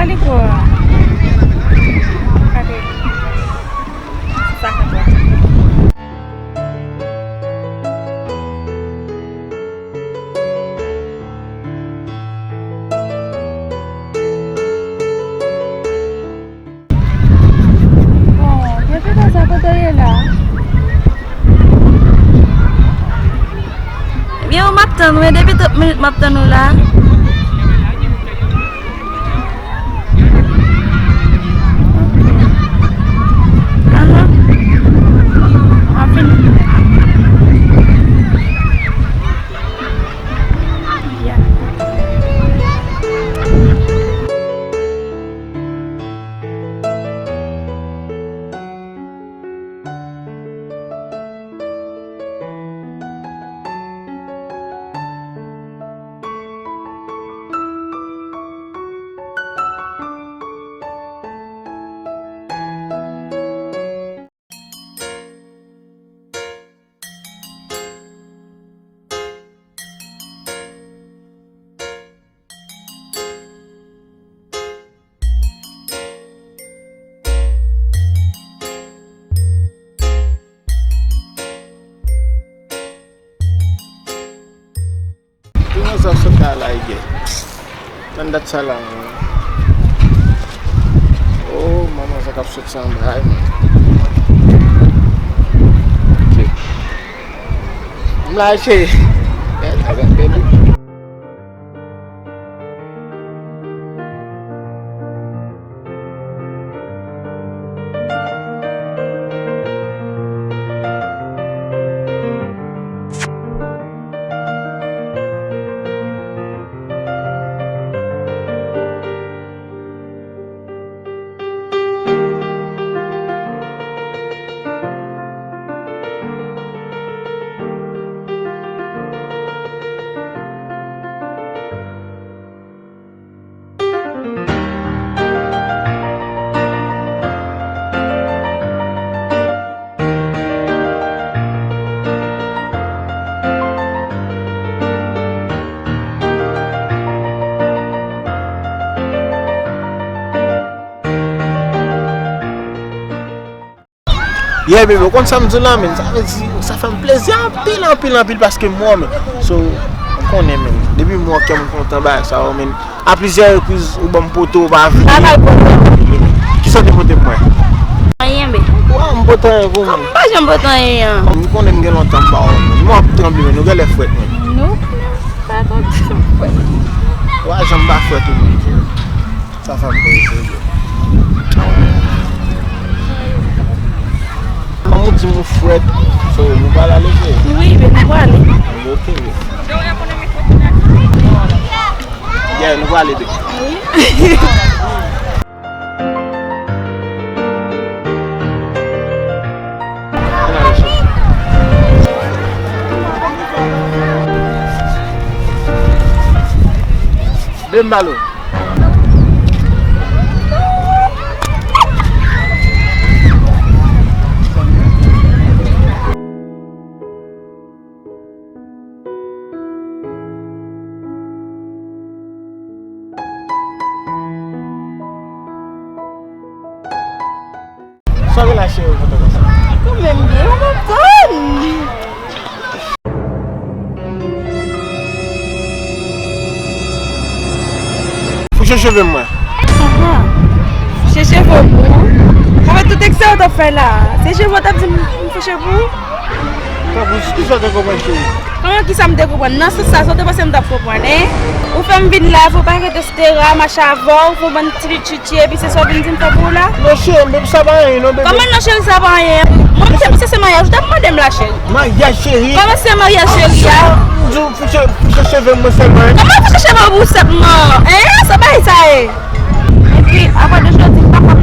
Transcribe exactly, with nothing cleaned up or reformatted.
Li gwo a. Gade. Sa ka twò. Bon, depi konsa, kote w ye la? Ebyen, m ap tann ou, depi trant minit m ap tann ou la. Ahan. M ap vini. Yeah. Ki manzè ap sot la la, Ige? Nan dat sa la, mwen. Oh, manman, sa k ap sot sa anba, ay, mwen. Ok. M la, cheri. Eh, sa va bèl, wi. Yeah, baby, ou konn sa m di w la, men sa vle di, sa fè m plezi anpil, anpil, anpil, paske m wè w, men. So, m konnen, men. Depi m wè w, kè m kontan, bagay sa yo, men. A plizyè repriz, ou ban m pote, ou pa vini. Pa bay pote. Kisa w te pote pou mwen? Anyen, be. Wa, m pote anyen pou mwen. Kòman m pa janm pote anyen an? M konnen m gen lontan m pa wè w, men. M ap tranble, men. Nou genlè frèt, men. Nou pa kontan frèt. Wa, janm pa frèt, ou, men. Sa fè m plezi, wi. Kòm ou di m ou frèt, so, nou pral ale, wi. Wi, ben, nou pral ale. Ok, wi. Yeah, nou pral ale, baby. Wi. Bembalo. Sa w gen la, cheri, ou kontan konsa? Ou menm byen, ou kontan? Fouche cheve m mwen. Aha. Fouche cheve w pou ou? Avèk tout eksè w t ap fè la, se cheve w t ap di m fouche pou ou? Tanpri, kisa w te konprann, cheri? Kòman, kisa m te konprann? Nan sans sa, sa w te panse m t ap konprann, en? Ou fè m vin la, fò pa rete Tera mache avè w, fè w bann ti tchitchi, epi se sa w vin di m fè pou ou la? Non, cheri, baby, sa pa anyen, non, baby. Kòman non, cheri, sa pa anyen? Mwen, se, se, se maryaj, ou t ap mande m la, cheri. Maryaj, cheri. Kòman se maryaj, cheri, a? M di w, fouche, fouche cheve mwen sèlman, en. Kòman fouche cheve w pou sèlman? En, sa bagay sa ye? Epi, apre de jodi, m pa ka